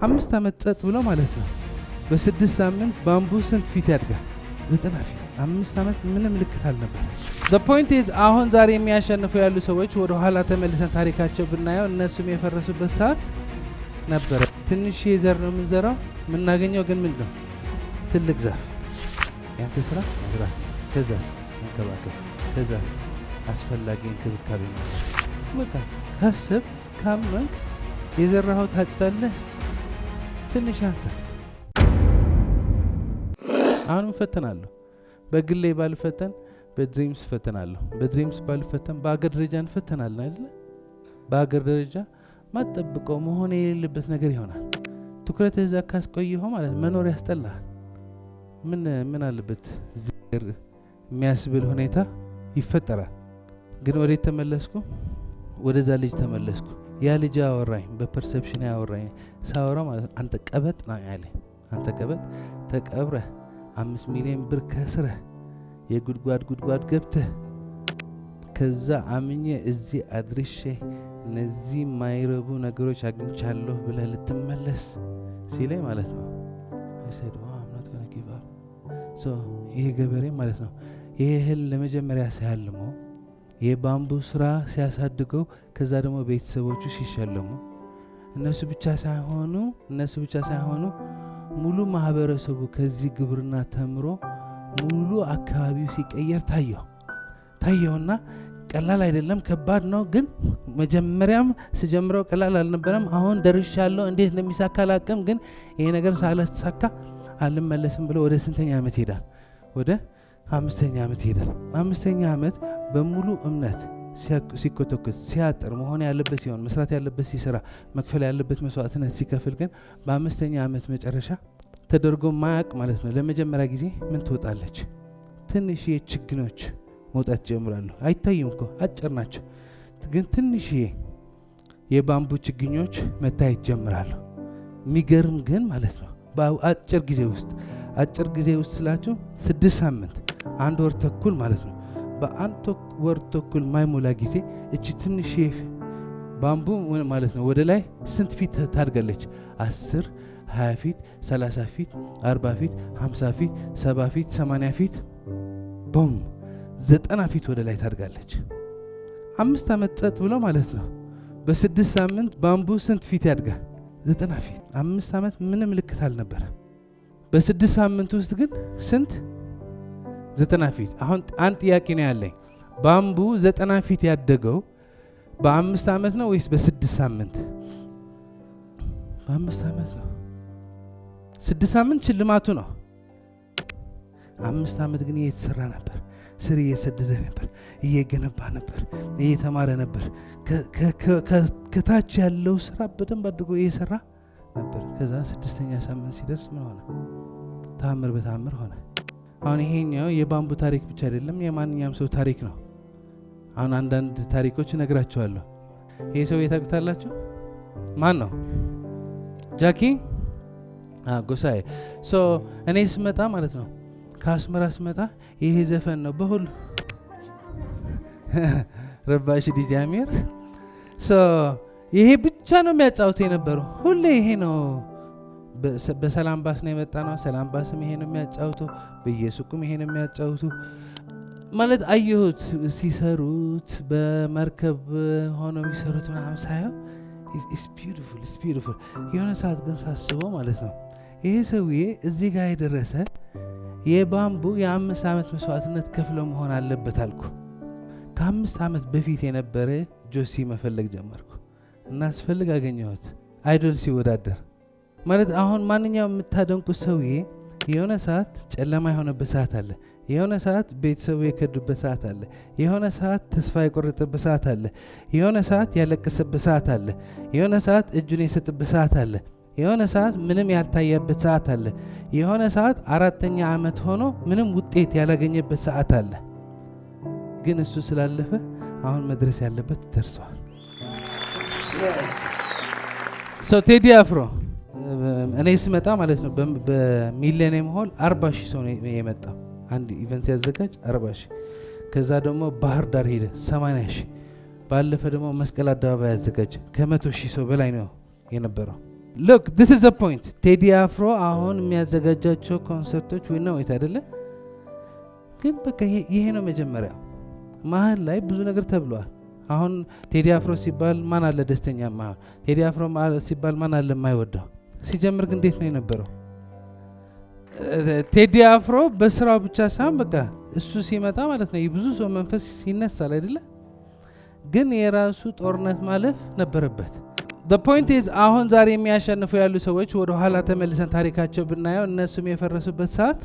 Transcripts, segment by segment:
5 ዓመት ጸጥ ብሎ ማለት ነው። በ6 ሳምንት bamboo ስንት feet ያድጋል? 90 feet። 5 ዓመት ምንም ምልክት አልነበር። The point is አሁን ዛሬ የሚያሸንፉ ያሉ ሰዎች ወደ ኋላ ተመልሰን ታሪካቸው ብናየው እነሱም የፈረሱበት ሰዓት ነበረ። ትንሽ ዘር ነው የምንዘራው፣ የምናገኘው ግን ምንድን ነው? ትልቅ ዛፍ። ያንተ ስራ መዝራት፣ ከዛስ መንከባከብ፣ ከዛስ አስፈላጊ እንክብካቤ ነው። በቃ ካሰብ ካመንክ የዘራኸው ታጭዳለህ። ትንሽ ያንሳል። አሁንም እፈተናለሁ። በግሌ ባልፈተን በ Dreams እፈተናለሁ። በ Dreams ባልፈተን በአገር ደረጃ እንፈተናለን አይደለ? በአገር ደረጃ ማጠብቀው መሆን የሌለበት ነገር ይሆናል። ትኩረት እዛ ካስቆየኸው ማለት መኖር ያስጠላሃል። ምን ምን አለበት እዚህ የሚያስብል ሁኔታ ይፈጠራል። ግን ወዴት ተመለስኩ? ወደዛ ልጅ ተመለስኩ። ያ ልጅ አወራኝ፣ በ perception ያወራኝ። ሳወራ ማለት አንተ ቀበጥ ነው ያለኝ። አንተ ቀበጥ ተቀብረህ 5 ሚሊዮን ብር ከስረህ የጉድጓድ ጉድጓድ ገብተህ ከዛ አምኜ እዚህ አድርሼ እነዚህ የማይረቡ ነገሮች አግኝቻለሁ ብለህ ልትመለስ ሲለኝ ማለት ነው I said, "Wow, I'm not gonna give up." So ይሄ ገበሬ ማለት ነው ይሄ እህል ለመጀመሪያ ሲያልመው የ bamboo ስራ ሲያሳድገው ከዛ ደግሞ ቤተሰቦቹ ሲሸለሙ እነሱ ብቻ ሳይሆኑ ሙሉ ማህበረሰቡ ከዚህ ግብርና ተምሮ ሙሉ አካባቢው ሲቀየር ታየው ታየውና ቀላል አይደለም፣ ከባድ ነው። ግን መጀመሪያም ስጀምረው ቀላል አልነበረም። አሁን ደርሻለሁ። እንዴት እንደሚሳካ አላቅም፣ ግን ይሄ ነገር ሳላሳካ አልመለስም ብሎ ወደ ስንተኛ ዓመት ይሄዳል? ወደ አምስተኛ ዓመት ይሄዳል። አምስተኛ ዓመት በሙሉ እምነት ሲኮተኩት፣ ሲያጥር፣ መሆን ያለበት ሲሆን፣ መስራት ያለበት ሲሰራ፣ መክፈል ያለበት መስዋዕትነት ሲከፍል ግን በአምስተኛ ዓመት መጨረሻ ተደርጎ ማያቅ ማለት ነው ለመጀመሪያ ጊዜ ምን ትወጣለች? ትንሽዬ ችግኞች መውጣት ይጀምራሉ። አይታዩም እኮ አጭር ናቸው፣ ግን ትንሽዬ የ bamboo ችግኞች መታየት ይጀምራሉ። የሚገርም ግን ማለት ነው በአጭር ጊዜ ውስጥ፣ አጭር ጊዜ ውስጥ ስላችሁ 6 ሳምንት፣ አንድ ወር ተኩል ማለት ነው። በአንድ ወር ተኩል ማይሞላ ጊዜ እቺ ትንሽዬ bamboo ማለት ነው ወደ ላይ ስንት feet ታድጋለች? 10፣ 20 feet፣ 30 feet፣ 40 feet፣ 50 feet፣ 70 feet፣ 80 feet፣ boom፣ 90 feet ወደ ላይ ታድጋለች። 5 ዓመት ጸጥ ብሎ ማለት ነው። በ6 ሳምንት bamboo ስንት feet ያድጋል? 90 feet። 5 ዓመት ምንም ምልክት አልነበረ። በ6 ሳምንት ውስጥ ግን ስንት? 90 feet። አሁን አንድ ጥያቄ ነው ያለኝ። Bamboo 90 feet ያደገው በ5 ዓመት ነው ወይስ በ6 ሳምንት? በ5 ዓመት ነው። 6 ሳምንት ሽልማቱ ነው። 5 ዓመት ግን እየተሰራ ነበር። ስር እየሰደደ ነበር፣ እየገነባ ነበር፣ እየተማረ ነበር። ከታች ያለው ስራ በደንብ አድርጎ እየሰራ ነበር። ከዛ ስድስተኛ ሳምንት ሲደርስ ምን ሆነ? ተአምር በተአምር ሆነ። አሁን ይሄኛው የ bamboo ታሪክ ብቻ አይደለም፣ የማንኛውም ሰው ታሪክ ነው። አሁን አንዳንድ ታሪኮች እነግራችኋለሁ። ይሄ ሰው ታውቁታላችሁ? ማን ነው? ጃኪ ጎሳዬ። So እኔ ስመጣ ማለት ነው ከአስመራ ስመጣ ይሄ ዘፈን ነው በሁሉ ረባሽ ዲጄ አሚር። So ይሄ ብቻ ነው የሚያጫውቱ የነበረው። ሁሌ ይሄ ነው። በሰላም ባስ ነው የመጣ ነው። ሰላም ባስም ይሄ ነው የሚያጫውቱ፣ በየሱቁም ይሄ ነው የሚያጫውቱ። ማለት አየሁት ሲሰሩት፣ በመርከብ ሆነው የሚሰሩት ምናምን ሳየው it's beautiful, it's beautiful። የሆነ ሰዓት ግን ሳስበው ማለት ነው ይሄ ሰውዬ እዚህ ጋር የደረሰ የ bamboo የ5 ዓመት መስዋዕትነት ከፍሎ መሆን አለበት አልኩ። ከ5 ዓመት በፊት የነበረ ጆሲ መፈለግ ጀመርኩ እና ስፈልግ አገኘሁት። Idol ሲወዳደር ማለት አሁን ማንኛውም የምታደንቁት ሰውዬ የሆነ ሰዓት ጨለማ የሆነበት ሰዓት አለ። የሆነ ሰዓት ቤተሰቡ የከዱበት ሰዓት አለ። የሆነ ሰዓት ተስፋ የቆረጠበት ሰዓት አለ። የሆነ ሰዓት ያለቀሰበት ሰዓት አለ። የሆነ ሰዓት እጁን የሰጠበት ሰዓት አለ። የሆነ ሰዓት ምንም ያልታየበት ሰዓት አለ። የሆነ ሰዓት አራተኛ ዓመት ሆኖ ምንም ውጤት ያላገኘበት ሰዓት አለ። ግን እሱ ስላለፈ አሁን መድረስ ያለበት ደርሰዋል። So ቴዲ አፍሮ እኔ ስመጣ ማለት ነው በሚሌኒየም ሆል 40,000 ሰው ነው የመጣው። አንድ event ሲያዘጋጅ 40,000። ከዛ ደግሞ ባህር ዳር ሄደ 80,000። ባለፈ ደግሞ መስቀል አደባባይ ያዘጋጀ ከ100,000 ሰው በላይ ነው የነበረው። Look, this is the point። ቴዲ አፍሮ አሁን የሚያዘጋጃቸው ኮንሰርቶች we know it አይደለ? ግን በቃ ይሄ ነው መጀመሪያው። መሀል ላይ ብዙ ነገር ተብሏል። አሁን ቴዲ አፍሮ ሲባል ማን አለ ደስተኛ? ቴዲ አፍሮ ሲባል ማን አለ የማይወደው? ሲጀምር ግን እንዴት ነው የነበረው? ቴዲ አፍሮ በስራው ብቻ ሳይሆን በቃ እሱ ሲመጣ ማለት ነው የብዙ ሰው መንፈስ ይነሳል አይደለ? ግን የራሱ ጦርነት ማለፍ ነበረበት። The point is አሁን ዛሬ የሚያሸንፉ ያሉ ሰዎች ወደ ኋላ ተመልሰን ታሪካቸው ብናየው እነሱም የፈረሱበት ሰዓት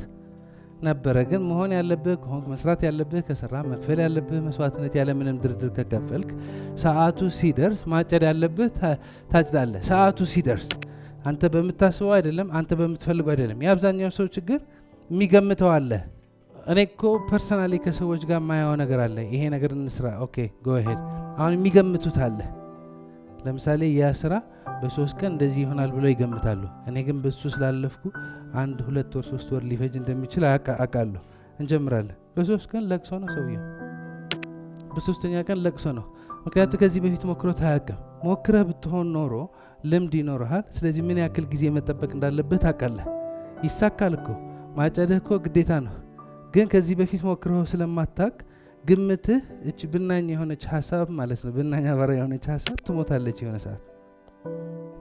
ነበረ። ግን መሆን ያለብህ ከሆንክ፣ መስራት ያለብህ ከሰራህ፣ መክፈል ያለብህ መስዋዕትነት ያለምንም ድርድር ከከፈልክ፣ ሰዓቱ ሲደርስ ማጨድ ያለብህ ታጭዳለህ። ሰዓቱ ሲደርስ አንተ በምታስበው አይደለም፣ አንተ በምትፈልገው አይደለም። የአብዛኛው ሰው ችግር የሚገምተው አለ። እኔ እኮ personally ከሰዎች ጋር የማየው ነገር አለ። ይሄ ነገር እንስራ፣ okay, go ahead። አሁን የሚገምቱት አለ። ለምሳሌ ያ ስራ በ3 ቀን እንደዚህ ይሆናል ብለው ይገምታሉ። እኔ ግን በሱ ስላለፍኩ 1፣ 2 ወር፣ 3 ወር ሊፈጅ እንደሚችል አውቃለሁ። እንጀምራለን። በ3 ቀን ለቅሶ ነው ሰውየው። በሶስተኛ ቀን ለቅሶ ነው። ምክንያቱ ከዚህ በፊት ሞክሮት አያውቅም። ሞክረህ ብትሆን ኖሮ ልምድ ይኖርሃል። ስለዚህ ምን ያክል ጊዜ መጠበቅ እንዳለብህ ታውቃለህ። ይሳካል እኮ፣ ማጨድህ እኮ ግዴታ ነው። ግን ከዚህ በፊት ሞክረው ስለማታውቅ ግምትህ እች ብናኝ የሆነች ሀሳብ ማለት ነው፣ ብናኝ አባራ የሆነች ሀሳብ ትሞታለች የሆነ ሰዓት።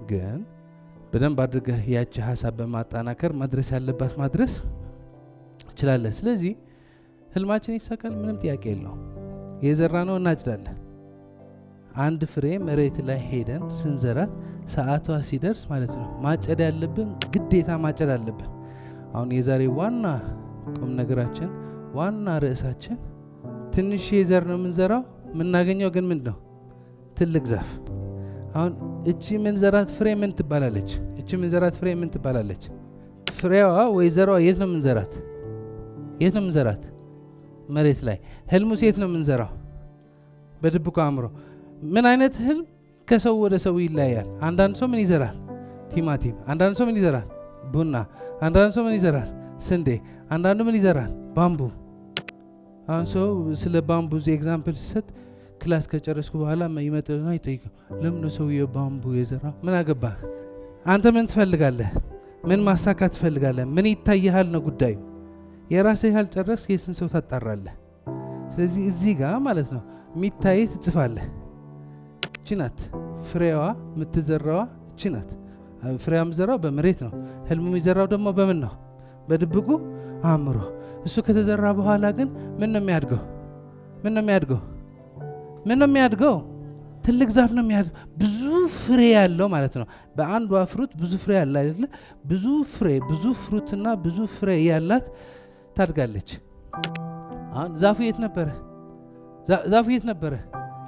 ግን በደንብ አድርገህ ያቺ ሀሳብ በማጠናከር ማድረስ ያለባት ማድረስ ትችላለህ። ስለዚህ ህልማችን ይሳካል፣ ምንም ጥያቄ የለውም። የዘራነው እናጭዳለን። አንድ ፍሬ መሬት ላይ ሄደን ስንዘራት ሰዓቷ ሲደርስ ማለት ነው ማጨድ ያለብን ግዴታ ማጨድ አለብን። አሁን የዛሬ ዋና ቁም ነገራችን፣ ዋና ርዕሳችን ትንሽ ዘር ነው የምንዘራው፣ የምናገኘው ግን ምንድን ነው? ትልቅ ዛፍ። አሁን እቺ ምንዘራት ፍሬ ምን ትባላለች? እቺ ምንዘራት ፍሬ ምን ትባላለች? ፍሬዋ ወይ ዘሯ የት ነው የምንዘራት? የት ነው የምንዘራት? መሬት ላይ። ህልሙስ የት ነው የምንዘራው? በድብቁ አእምሮ። ምን አይነት ህልም? ከሰው ወደ ሰው ይለያያል። አንዳንድ ሰው ምን ይዘራል? ቲማቲም። አንዳንድ ሰው ምን ይዘራል? ቡና። አንዳንድ ሰው ምን ይዘራል? ስንዴ። አንዳንዱ ምን ይዘራል? Bamboo። አሁን ሰው ስለ bamboo example ሲሰጥ class ከጨረስኩ በኋላ ይመጣና ይጠይቃል። ለምን ነው ሰውየው bamboo የዘራው? ምን አገባህ? አንተ ምን ትፈልጋለህ? ምን ማሳካት ትፈልጋለህ? ምን ይታይሃል ነው ጉዳዩ። የራስህ ያልጨረስክ የስንት ሰው ታጣራለህ? ስለዚህ እዚህ ጋር ማለት ነው የሚታይ ትጽፋለህ። እቺ ናት ፍሬዋ የምትዘራዋ፣ እቺ ናት ፍሬዋ የምትዘራው በመሬት ነው። ህልሙ የሚዘራው ደግሞ በምን ነው? በድብቁ አእምሮ። እሱ ከተዘራ በኋላ ግን ምን ነው የሚያድገው? ምን ነው የሚያድገው? ምን ነው የሚያድገው? ትልቅ ዛፍ ነው የሚያድገው። ብዙ ፍሬ ያለው ማለት ነው። በአንዷ fruit ብዙ ፍሬ ያለ አይደለ? ብዙ ፍሬ፣ ብዙ fruit ና ብዙ ፍሬ ያላት ታድጋለች። አሁን ዛፉ የት ነበረ? ዛፉ የት ነበረ?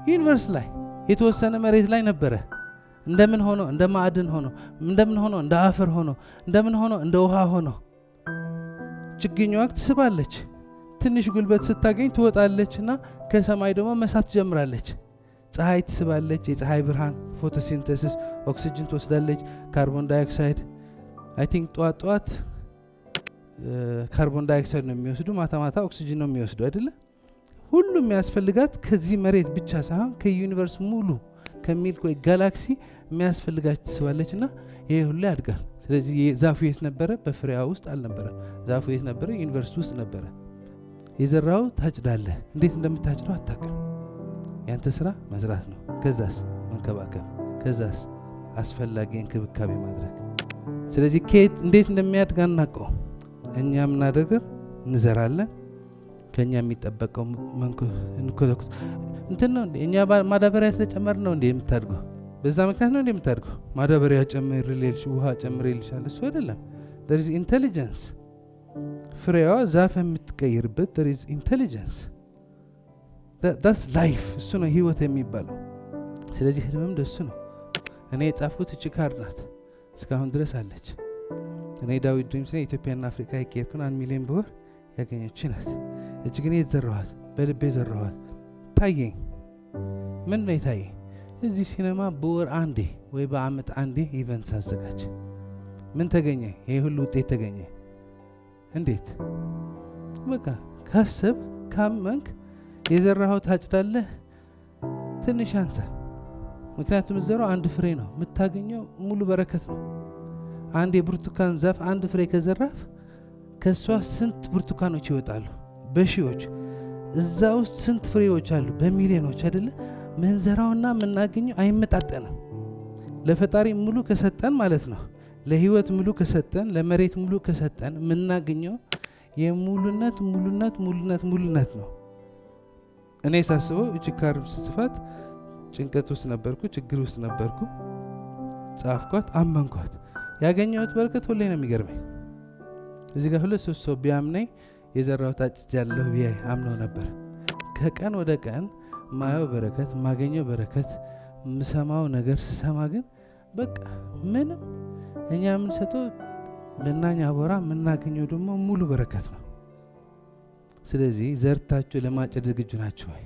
Universe ላይ የተወሰነ መሬት ላይ ነበረ። እንደምን ሆኖ? እንደ ማዕድን ሆኖ፣ እንደምን ሆኖ? እንደ አፈር ሆኖ፣ እንደምን ሆኖ? እንደ ውሃ ሆኖ ችግኟ ትስባለች። ትንሽ ጉልበት ስታገኝ ትወጣለች እና ከሰማይ ደግሞ መሳብ ትጀምራለች። ፀሐይ ትስባለች። የፀሐይ ብርሃን photosynthesis ኦክሲጅን ትወስዳለች። Carbon dioxide፣ I think ጠዋት ጠዋት carbon dioxide ነው የሚወስዱ፣ ማታ ማታ ኦክሲጅን ነው የሚወስዱ አይደለ? ሁሉም የሚያስፈልጋት ከዚህ መሬት ብቻ ሳይሆን ከ universe ሙሉ ከ Milky Way galaxy የሚያስፈልጋት ትስባለች እና ይሄ ሁሉ ያድጋል። ስለዚህ ዛፉ የት ነበረ? በፍሬዋ ውስጥ አልነበረም። ዛፉ የት ነበረ? Universe ውስጥ ነበረ። የዘራው ታጭዳለህ። እንዴት እንደምታጭደው አታውቅም። ያንተ ስራ መዝራት ነው። ከዛስ መንከባከብ፣ ከዛስ አስፈላጊ እንክብካቤ ማድረግ። ስለዚህ ከየት እንዴት እንደሚያድግ አናውቀውም። እኛ የምናደርገው እንዘራለን። ከኛ የሚጠበቀው እንኮተኩት እንትን ነው እንዴ? እኛ ማዳበሪያ ስለጨመርን ነው እንዴ የምታድገው? በዛ ምክንያት ነው እንዴ የምታድገው? ማዳበሪያ ጨምርልሽ፣ ውሃ ጨምርልሻል። እሱ አይደለም። There is intelligence። ፍሬዋ ዛፍ የምትቀይርበት there is intelligence። That's life። እሱ ነው ህይወት የሚባለው። ስለዚህ ህልምም ደሱ ነው። እኔ የጻፍኩት እቺ ካርድ ናት፣ እስካሁን ድረስ አለች። እኔ ዳዊት ድሪምስ ነኝ። ኢትዮጵያና አፍሪካ የቀየርኩን 1 ሚሊዮን ብር ያገኘች ናት። እጅ ግን የዘራኋት በልቤ ዘራኋት። ታየኝ። ምን ነው የታየኝ? እዚህ ሲኔማ በወር አንዴ ወይ በአመት አንዴ event ሳዘጋጅ ምን ተገኘ? ይሄ ሁሉ ውጤት ተገኘ። እንዴት? በቃ ካሰብክ፣ ካመንክ የዘራኸው ታጭዳለህ። ትንሽ ያንሳል። ምክንያቱም ዘራው አንድ ፍሬ ነው፣ የምታገኘው ሙሉ በረከት ነው። አንድ የብርቱካን ዛፍ አንድ ፍሬ ከዘራፍ ከእሷ ስንት ብርቱካኖች ይወጣሉ? በሺዎች። እዛ ውስጥ ስንት ፍሬዎች አሉ? በሚሊዮኖች አይደለ? ምንዘራውና የምናገኘው አይመጣጠንም። ለፈጣሪ ሙሉ ከሰጠን ማለት ነው፣ ለህይወት ሙሉ ከሰጠን፣ ለመሬት ሙሉ ከሰጠን የምናገኘው የሙሉነት ሙሉነት ሙሉነት ሙሉነት ነው። እኔ ሳስበው እቺ ካርም ስጽፋት ጭንቀት ውስጥ ነበርኩ፣ ችግር ውስጥ ነበርኩ። ጻፍኳት፣ አመንኳት። ያገኘሁት በረከት ሁሌ ነው የሚገርመኝ። እዚህ ጋር ሁለት ሶስት ሰው ቢያምነኝ የዘራሁት አጭጃለሁ ብዬ አምነው ነበር። ከቀን ወደ ቀን ማየው በረከት፣ ማገኘው በረከት፣ ምሰማው ነገር ስሰማ ግን በቃ ምንም እኛ የምንሰጠው ብናኝ አቦራ የምናገኘው ደግሞ ሙሉ በረከት ነው። ስለዚህ ዘርታችሁ ለማጨድ ዝግጁ ናችሁ ወይ?